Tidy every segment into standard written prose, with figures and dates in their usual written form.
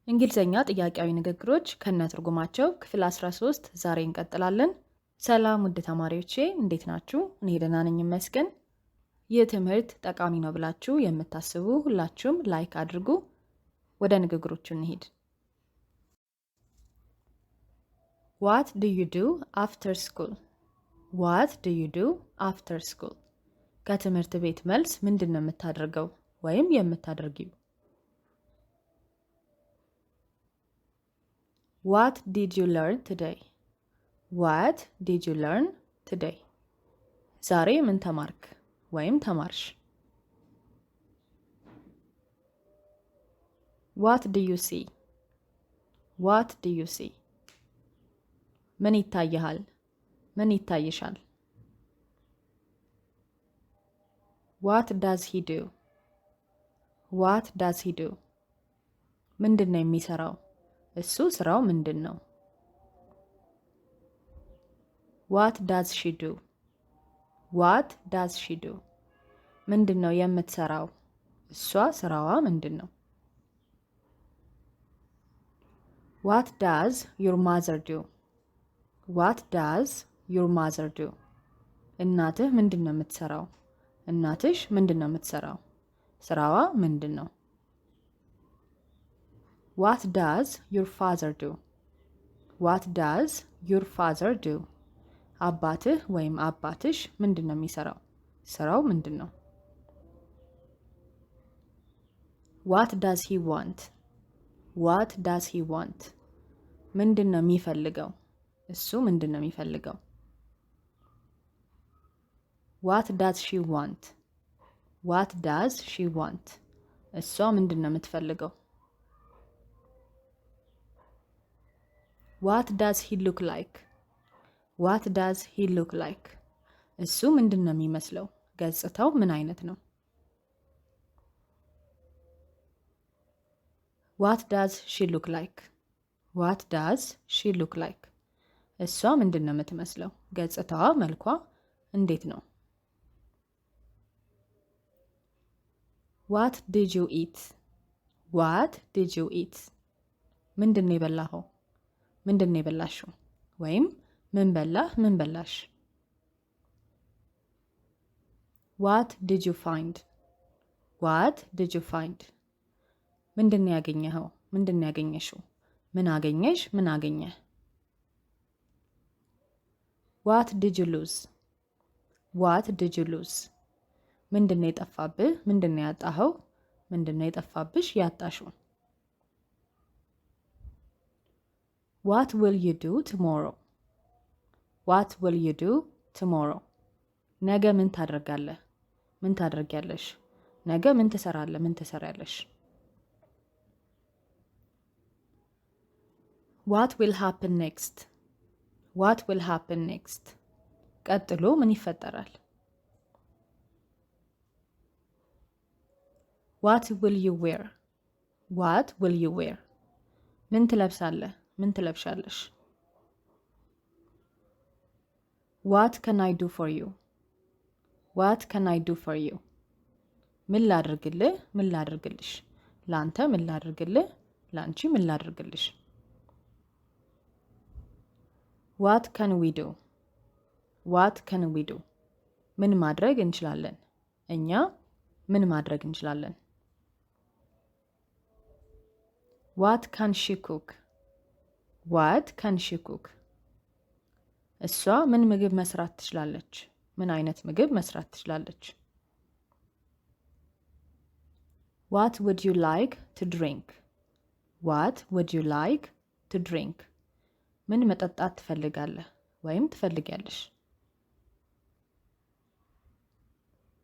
እንግሊዝኛ ጥያቄያዊ ንግግሮች ከነትርጉማቸው ክፍል 13 ዛሬ እንቀጥላለን። ሰላም ውድ ተማሪዎቼ፣ እንዴት ናችሁ? እኔ ደህና ነኝ ይመስገን። ይህ ትምህርት ጠቃሚ ነው ብላችሁ የምታስቡ ሁላችሁም like አድርጉ። ወደ ንግግሮቹ እንሂድ። What do you do after school? What do you do after school? ከትምህርት ቤት መልስ ምንድን ነው የምታደርገው ወይም የምታደርጊው? What did you learn today? What did you learn today? ዛሬ ምን ተማርክ ወይም ተማርሽ? What do you see? What do you see? ምን ይታይሃል? ምን ይታይሻል? What does he do? What does he do? ምንድን ነው የሚሰራው? እሱ ስራው ምንድን ነው? What does she do? What does she do? ምንድን ነው የምትሰራው? እሷ ስራዋ ምንድን ነው? What does your mother do? What does your mother do? እናትህ ምንድን ነው የምትሰራው? እናትሽ ምንድን ነው የምትሰራው? ስራዋ ምንድን ነው? What does your father do? What does your father do? አባትህ ወይም አባትሽ ምንድን ነው የሚሰራው? ስራው ምንድን ነው? What does he want? What does he want? ምንድን ነው የሚፈልገው? እሱ ምንድን ነው የሚፈልገው? What does she want? What does she want? እሷ ምንድን ነው የምትፈልገው? What does he look like? What does he look like? እሱ ምንድን ነው የሚመስለው? ገጽታው ምን አይነት ነው? What does she look like? What does she look like? እሷ ምንድን ነው የምትመስለው? ገጽታዋ፣ መልኳ እንዴት ነው? What did you eat? What did you eat? ምንድን ነው የበላኸው? ምንድን ነው የበላሽው? ወይም ምን በላህ? ምን በላሽ? What did you find? What did you find? ምንድን ነው ያገኘኸው? ምንድን ነው ያገኘሽው? ምን አገኘሽ? ምን አገኘህ? What did you lose? What did you lose? ምንድን ነው የጠፋብህ? ምንድን ነው ያጣኸው? ምንድን ነው የጠፋብሽ? ያጣሽው? What will you do tomorrow? What will you do tomorrow? ነገ ምን ታደርጋለህ? ምን ታደርጊያለሽ? ነገ ምን ትሰራለህ? ምን ትሰሪያለሽ? What will happen next? What will happen next? ቀጥሎ ምን ይፈጠራል? What will you wear? What will you wear? ምን ትለብሳለህ? ምን ትለብሻለሽ? What can I do for you? What can I do for you? ምን ላድርግልህ? ምን ላድርግልሽ? ለአንተ ምን ላድርግልህ? ለአንቺ ምን ላድርግልሽ? What can we do? What can we do? ምን ማድረግ እንችላለን? እኛ ምን ማድረግ እንችላለን? What can she cook? What can she cook? እሷ ምን ምግብ መስራት ትችላለች? ምን አይነት ምግብ መስራት ትችላለች? What would you like to drink? What would you like to drink? ምን መጠጣት ትፈልጋለህ ወይም ትፈልጊያለሽ?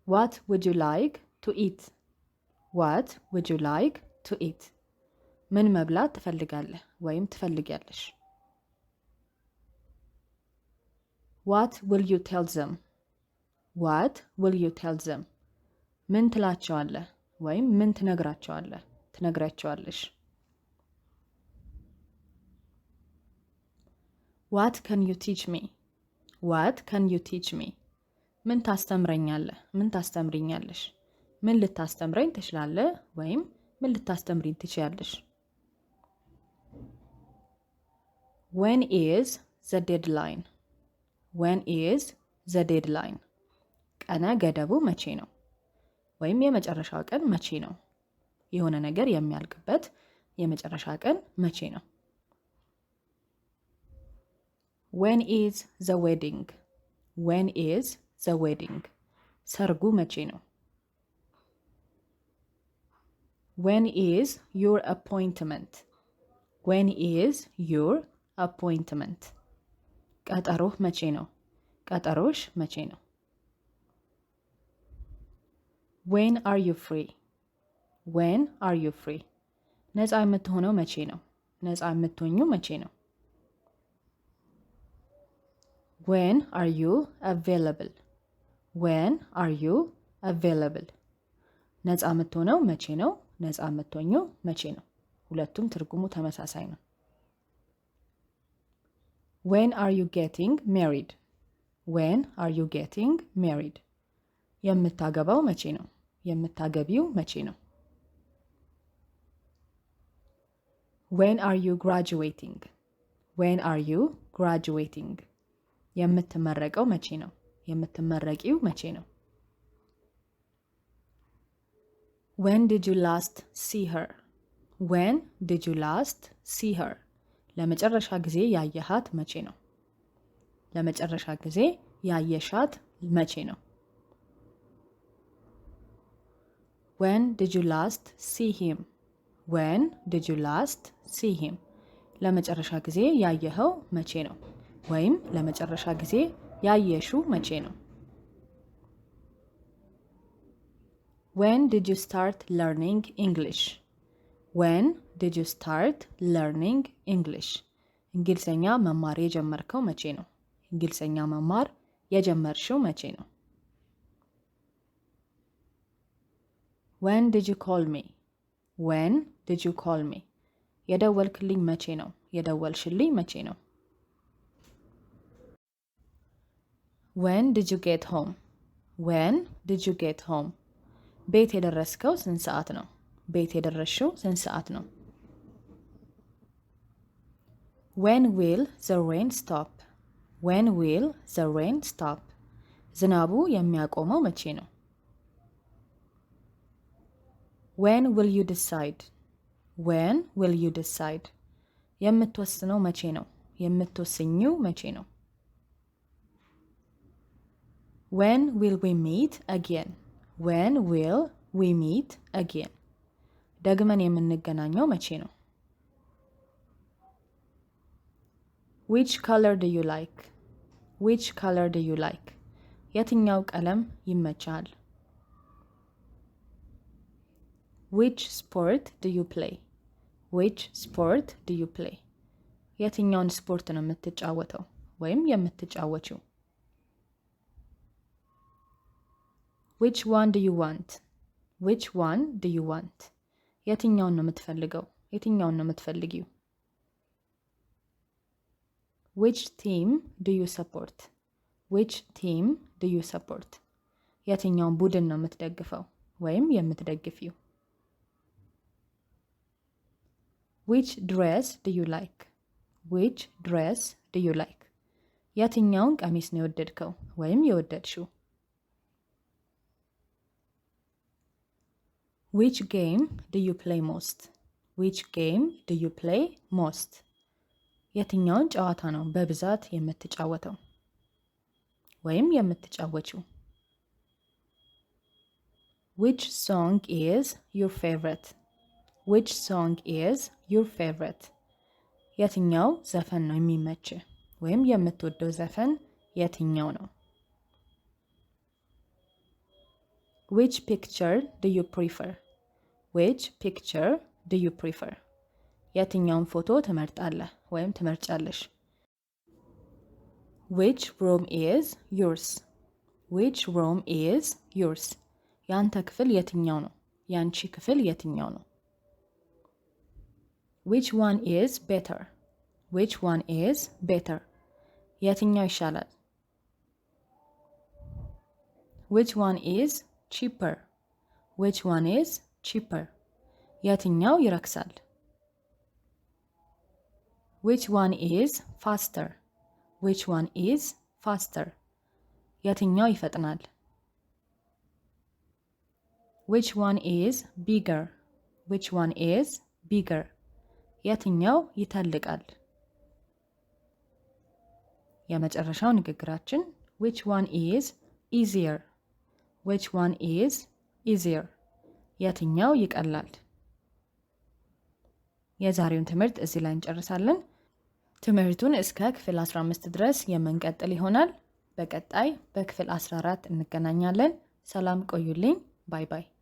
What would you like to eat? What would you like to eat? ምን መብላት ትፈልጋለህ ወይም ትፈልጊያለሽ? What will you tell them? What will you tell them? ምን ትላቸዋለህ ወይም ምን ትነግራቸዋለህ ትነግራቸዋለሽ? What can you teach me? What can you teach me? ምን ታስተምረኛለህ? ምን ታስተምሪኛለሽ? ምን ልታስተምረኝ ትችላለህ ወይም ምን ልታስተምሪኝ ትችያለሽ? When is the deadline? When is the deadline? ቀነ ገደቡ መቼ ነው? ወይም የመጨረሻው ቀን መቼ ነው? የሆነ ነገር የሚያልቅበት የመጨረሻ ቀን መቼ ነው? When is the wedding? When is the wedding? ሰርጉ መቼ ነው? When is your appointment? When is your appointment? ቀጠሮህ መቼ ነው? ቀጠሮሽ መቼ ነው? When are you free? When are you free? ነፃ የምትሆነው መቼ ነው? ነፃ የምትሆኚው መቼ ነው? When are you available? When are you available? ነፃ የምትሆነው መቼ ነው? ነፃ የምትሆኚው መቼ ነው? ሁለቱም ትርጉሙ ተመሳሳይ ነው። When are you getting married? When are you getting married? የምታገባው መቼ ነው? የምታገቢው መቼ ነው? When are you graduating? When are you graduating? የምትመረቀው መቼ ነው? የምትመረቂው መቼ ነው? When did you last see her? When did you last see her? ለመጨረሻ ጊዜ ያየሃት መቼ ነው? ለመጨረሻ ጊዜ ያየሻት መቼ ነው? When did you last see him? When did you last see him? ለመጨረሻ ጊዜ ያየኸው መቼ ነው? ወይም ለመጨረሻ ጊዜ ያየሽው መቼ ነው? When did you start learning English? When did you start learning English? እንግሊዝኛ መማር የጀመርከው መቼ ነው? እንግሊዝኛ መማር የጀመርሽው መቼ ነው? When did you call me? When did you call me? የደወልክልኝ መቼ ነው? የደወልሽልኝ መቼ ነው? When did you get home? When did you get home? ቤት የደረስከው ስንት ሰዓት ነው? ቤት የደረስሽው ስንት ሰዓት ነው? When will the rain stop? When will the rain stop? ዝናቡ የሚያቆመው መቼ ነው? When will you decide? When will you decide? የምትወስነው መቼ ነው? የምትወስኚው መቼ ነው? When will we meet again? When will we meet again? ደግመን የምንገናኘው መቼ ነው? Which color do you like? Which color do you like? የትኛው ቀለም ይመችሃል? Which sport do you play? Which sport do you play? የትኛውን ስፖርት ነው የምትጫወተው ወይም የምትጫወቺው? Which one do you want? Which one do you want? የትኛውን ነው የምትፈልገው? የትኛውን ነው የምትፈልጊው? Which team do you support? Which team do you support? የትኛውን ቡድን ነው የምትደግፈው ወይም የምትደግፊው? Which dress do you like? Which dress do you like? የትኛውን ቀሚስ ነው የወደድከው ወይም የወደድሽው? Which game do you play most? Which game do you play most? የትኛውን ጨዋታ ነው በብዛት የምትጫወተው ወይም የምትጫወቺው? Which song is your favorite? Which song is your favorite? የትኛው ዘፈን ነው የሚመችህ ወይም የምትወደው ዘፈን የትኛው ነው? Which picture do you prefer? Which picture do you prefer? የትኛውን ፎቶ ትመርጣለህ ወይም ትመርጫለሽ? Which room is yours? Which room is yours? ያንተ ክፍል የትኛው ነው? ያንቺ ክፍል የትኛው ነው? Which one is better? Which one is better? የትኛው ይሻላል? Which one is cheaper? Which one is cheaper? የትኛው ይረክሳል? Which one is faster? Which one is faster? የትኛው ይፈጥናል? Which one is bigger? Which one is bigger? የትኛው ይተልቃል? የመጨረሻው ንግግራችን which one is easier? Which one is easier? የትኛው ይቀላል? የዛሬውን ትምህርት እዚህ ላይ እንጨርሳለን። ትምህርቱን እስከ ክፍል 15 ድረስ የምንቀጥል ይሆናል። በቀጣይ በክፍል 14 እንገናኛለን። ሰላም ቆዩልኝ። Bye bye።